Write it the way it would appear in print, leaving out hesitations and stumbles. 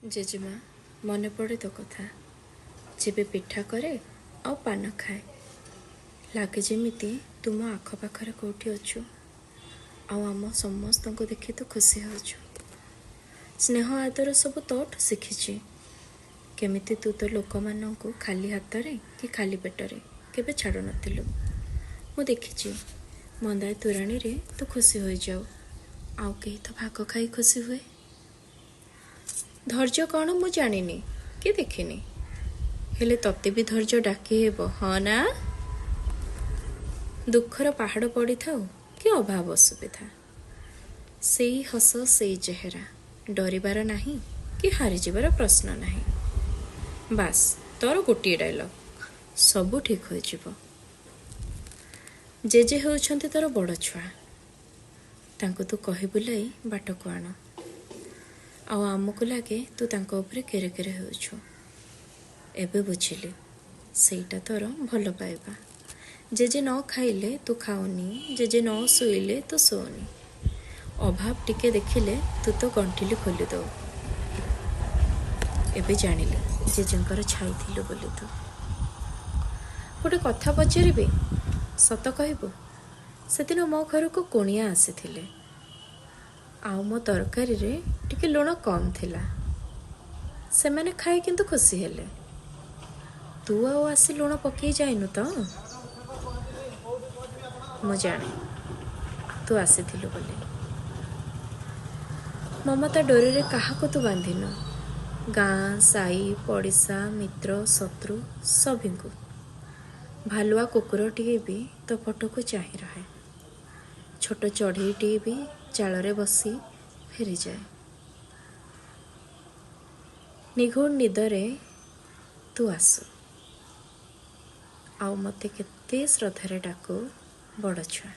ଜେଜେମା, ମନେ ପଡ଼େ ତୋ କଥା ଯେବେ ପିଠା କରେ ଆଉ ପାନ ଖାଏ। ଲାଗେ ଯେମିତି ତୁ ମୋ ଆଖପାଖରେ କେଉଁଠି ଅଛୁ ଆଉ ଆମ ସମସ୍ତଙ୍କୁ ଦେଖି ତୁ ଖୁସି ହେଉଛୁ। ସ୍ନେହ ଆଦର ସବୁ ତୋଠୁ ଶିଖିଛି। କେମିତି ତୁ ତୋ ଲୋକମାନଙ୍କୁ ଖାଲି ହାତରେ କି ଖାଲି ପେଟରେ କେବେ ଛାଡ଼ୁନଥିଲୁ, ମୁଁ ଦେଖିଛି। ମନ୍ଦାଏ ତୋରାଣୀରେ ତୁ ଖୁସି ହୋଇଯାଉ, ଆଉ କେହି ତ ଭାଗ ଖାଇ ଖୁସି ହୁଏ। ଧୈର୍ଯ୍ୟ କ'ଣ ମୁଁ ଜାଣିନି କି ଦେଖିନି, ହେଲେ ତତେ ବି ଧୈର୍ଯ୍ୟ ଡାକି ହେବ, ହଁ ନା? ଦୁଃଖର ପାହାଡ଼ ପଡ଼ିଥାଉ କି ଅଭାବ ଅସୁବିଧା, ସେଇ ହସ, ସେଇ ଚେହେରା। ଡରିବାର ନାହିଁ କି ହାରିଯିବାର ପ୍ରଶ୍ନ ନାହିଁ। ବାସ୍, ତୋର ଗୋଟିଏ ଡାଇଲଗ୍, ସବୁ ଠିକ୍ ହୋଇଯିବ। ଜେଜେ ହେଉଛନ୍ତି ତୋର ବଡ଼ ଛୁଆ। ତାଙ୍କୁ ତୁ କହି ବୁଲାଇ ବାଟକୁ ଆଣ, ଆଉ ଆମକୁ ଲାଗେ ତୁ ତାଙ୍କ ଉପରେ କେରେ କେରେ ହେଉଛୁ। ଏବେ ବୁଝିଲି, ସେଇଟା ତୋର ଭଲ ପାଇବା। ଜେଜେ ନ ଖାଇଲେ ତୁ ଖାଉନି, ଜେଜେ ନ ଶୋଇଲେ ତୁ ଶୋଉନି। ଅଭାବ ଟିକେ ଦେଖିଲେ ତୁ ତ ଗଣ୍ଠିଲି ଖୋଲି ଦଉ। ଏବେ ଜାଣିଲି ଜେଜେଙ୍କର ଛାଇ ଥିଲୁ ବୋଲି ତୁ। ଗୋଟେ କଥା ପଚାରିବି, ସତ କହିବୁ? ସେଦିନ ମୋ ଘରକୁ କୁଣିଆ ଆସିଥିଲେ ଆଉ ମୋ ତରକାରୀରେ ଟିକେ ଲୁଣ କମ୍ ଥିଲା। ସେମାନେ ଖାଇ କିନ୍ତୁ ଖୁସି ହେଲେ। ତୁ ଆଉ ଆସି ଲୁଣ ପକେଇ ଯାଇନୁ ତ? ମୁଁ ଜାଣେ ତୁ ଆସିଥିଲୁ ବୋଲି। ମମତା ଡୋରିରେ କାହାକୁ ତୁ ବାନ୍ଧିନୁ। ଗାଁ, ସାଇ, ପଡ଼ିଶା, ମିତ୍ର, ଶତ୍ରୁ ସଭିଙ୍କୁ। ଭାଲୁଆ କୁକୁରଟିଏ ବି ତୋ ଫଟୋକୁ ଚାହିଁ ରହେ। ଛୋଟ ଚଢ଼େଇଟିଏ ବି ଚାଳରେ ବସି ଫେରିଯାଏ। ନିଘୋଡ଼ ନିଦରେ ତୁ ଆସୁ ଆଉ ମୋତେ କେତେ ଶ୍ରଦ୍ଧାରେ ଡାକୁ, ବଡ଼ ଛୁଆ।